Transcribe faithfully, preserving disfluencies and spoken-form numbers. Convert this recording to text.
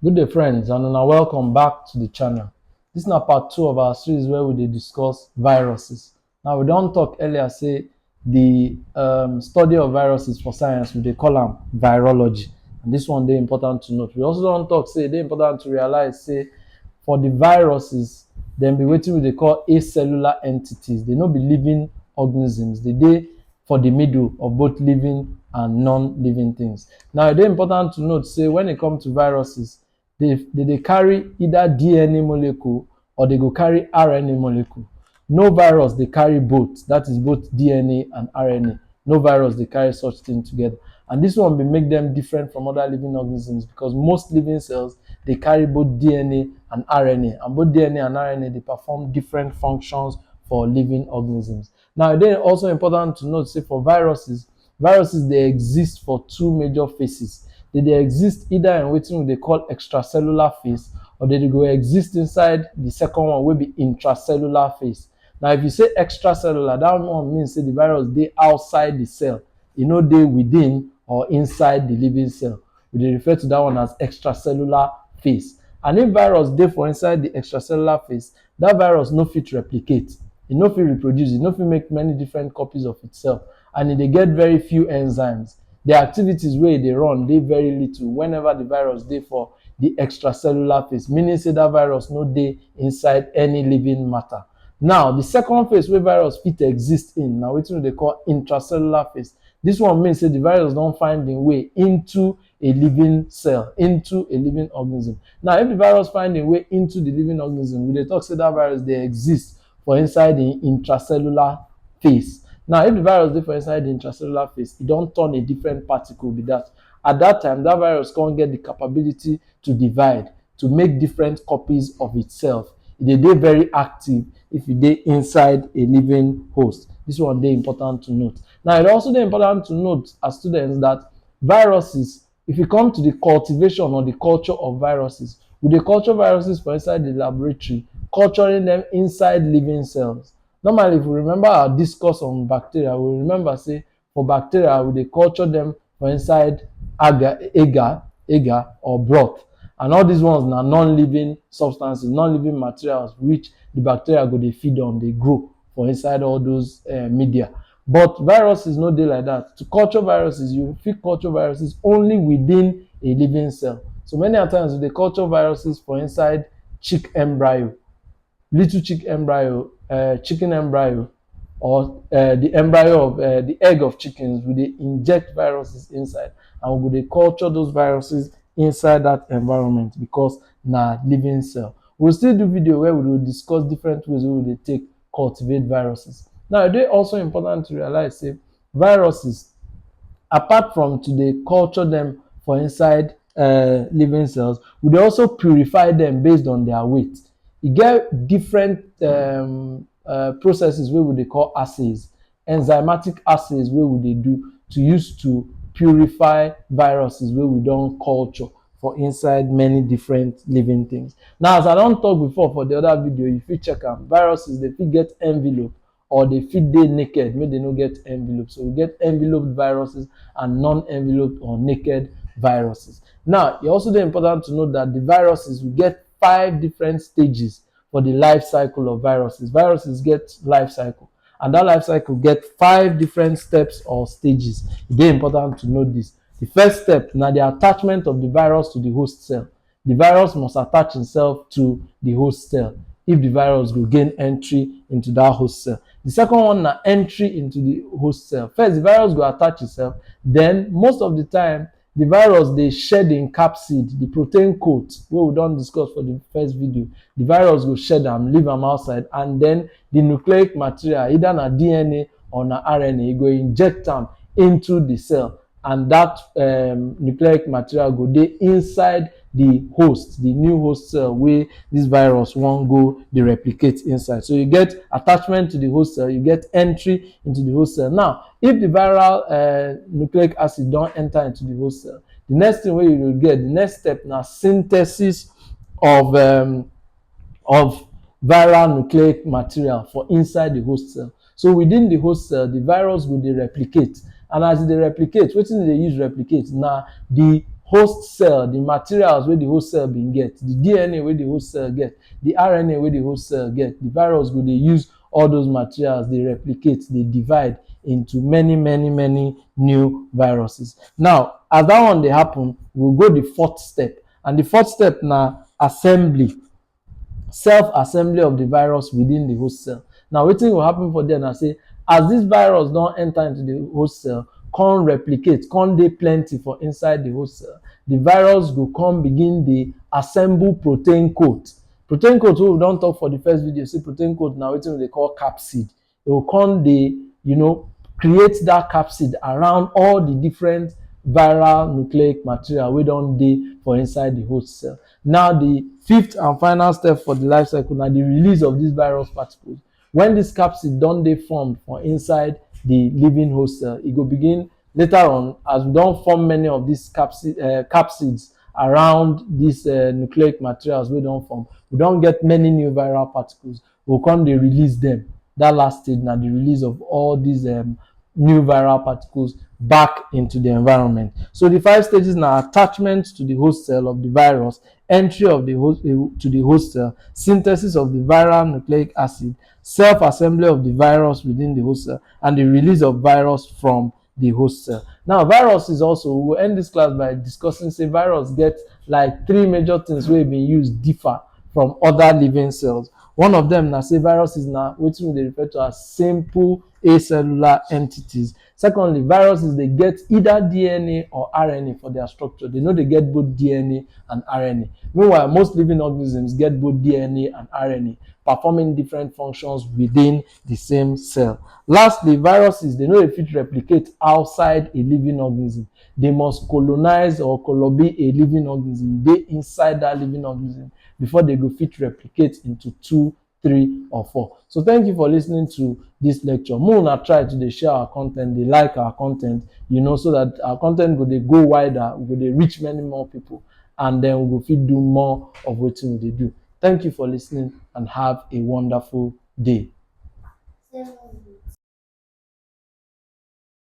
Good day, friends, and una welcome back to the channel. This na part two of our series where we dey discuss viruses. Now, we don talk earlier say the um, study of viruses for science, we dey call am virology. And this one dey important to note. We also don talk say e dey important to realize say for the viruses, dem be wetin we dey call acellular entities. They no be living organisms. They dey for the middle of both living and non-living things. Now, e dey important to note say when it comes to viruses, they, they dey carry either D N A molecule or they go carry R N A molecule. No virus dey carry both, that is both D N A and R N A. No virus dey carry such thing together. And this one bin make them different from other living organisms because most living cells dey carry both D N A and R N A, and both D N A and R N A dey perform different functions for living organisms. Now, e dey also important to note say for viruses, viruses dey exist for two major phases. They dey exist either in wetin we dey call extracellular phase, or they dey go exist inside the second one wey be intracellular phase. Now, if you say extracellular, that one mean say the virus dey outside the cell. E no dey within or inside the living cell. We dey refer to that one as extracellular phase. And if virus dey for inside the extracellular phase, that virus no fit replicate. E no fit reproduce. E no fit make many different copies of itself. And e dey get very few enzymes. The activities wey e dey run dey very little whenever the virus dey for the extracellular phase, meaning say that virus no dey inside any living matter. Now, the second phase wey virus fit exist in na wetin we dey call intracellular phase. This one mean say the virus don find im way into a living cell, into a living organism. Now, if the virus find im way into the living organism, we dey talk say that virus dey exist for inside the intracellular phase. Now, if the virus dey for inside the intracellular phase, e don turn a different particle be that. At that time, that virus come get the capability to divide, to make different copies of itself. E dey dey very active if e dey inside a living host. This one dey important to note. Now, e also dey important to note as students that viruses, if e come to the cultivation or the culture of viruses, we dey culture viruses for inside the laboratory, culturing them inside living cells. Normally, if we remember our discourse on bacteria, we remember say for bacteria, we dey culture them for inside agar, agar, agar or broth. And all these ones na non-living substances, non-living materials which the bacteria go dey feed on, dey grow for inside all those uh, media. But viruses no dey like that. To culture viruses, you fit culture viruses only within a living cell. So many a times we dey culture viruses for inside chick embryo, little chick embryo, uh, chicken embryo, or uh, the embryo of uh, the egg of chickens. We dey inject viruses inside, and we go dey culture those viruses inside that environment because na living cell. We'll still do video where we will discuss different ways we will take cultivate viruses. Now, e dey also important to realize say viruses, apart from to dey culture them for inside uh, living cells, we dey also purify them based on their weight. E get different um, uh, processes wey we dey call assays, enzymatic assays wey we dey do to use to purify viruses wey we don culture for inside many different living things. Now, as I don talk before for the other video, you fit check am. Viruses dey fit get envelope or dey fit dey naked, make dem no get envelope. So we get enveloped viruses and non-enveloped or naked viruses. Now, e also dey important to note that the viruses, we get five different stages for the life cycle of viruses. Viruses get life cycle, and that life cycle get five different steps or stages. E dey important to note this. The first step na the attachment of the virus to the host cell. The virus must attach itself to the host cell if the virus go gain entry into that host cell. The second one na entry into the host cell. First, the virus go attach itself. Then, most of the time, the virus dey shed im capsid, the protein coat wey we don discuss for the first video. The virus go shed am, leave am outside, and then the nucleic material, either na D N A or na R N A, e go inject am into the cell, and that um, nucleic material go dey inside the host, the new host cell wey this virus wan go dey replicate inside. So you get attachment to the host cell, you get entry into the host cell. Now, if the viral uh, nucleic acid don enter into the host cell, the next thing wey you go get, the next step na synthesis of um, of viral nucleic material for inside the host cell. So within the host cell, the virus go dey replicate. And as e dey replicate, wetin e dey use replicate na the host cell, the materials wey the host cell bin get, the D N A wey the host cell get, the R N A wey the host cell get, the virus go dey use all those materials, dey replicate, dey divide into many, many, many new viruses. Now, as that one dey happen, we go the fourth step. And the fourth step na assembly, self-assembly of the virus within the host cell. Now, wetin go happen for there na say, as this virus don enter into the host cell, come replicate, come dey plenty for inside the host cell, the virus go come begin dey assemble protein coat. Protein coat wey we don talk for the first video, say protein coat na wetin we dey call capsid. E go come dey, you know, create that capsid around all the different viral nucleic material wey don dey for inside the host cell. Now, the fifth and final step for the life cycle na the release of these virus particles. When this capsid don dey formed for inside the living host cell, e go begin later on, as we don form many of these capsid, uh, capsids around these uh, nucleic materials wey don form, we don get many new viral particles. We come dey release them. That last stage na the release of all these um, new viral particles back into the environment. So the five stages na attachment to the host cell of the virus, entry of the host uh, to the host cell, synthesis of the viral nucleic acid, self-assembly of the virus within the host cell, and the release of virus from the host cell. Now, viruses also, we will end this class by discussing say virus get like three major things wey been use differ from other living cells. One of them na say viruses na wetin we dey refer to as simple acellular entities. Secondly, viruses dey get either D N A or R N A for their structure. They no dey get both D N A and R N A. Meanwhile, most living organisms get both D N A and R N A, performing different functions within the same cell. Lastly, viruses, they no dey fit replicate outside a living organism. They must colonize or colobi a living organism, dey inside that living organism before they go fit replicate into two, three, or four. So thank you for listening to this lecture. Make una try to dey share our content, dey like our content, you know, so that our content go dey go wider, we go dey reach many more people, and then we go fit do more of wetin we dey do. Thank you for listening and have a wonderful day.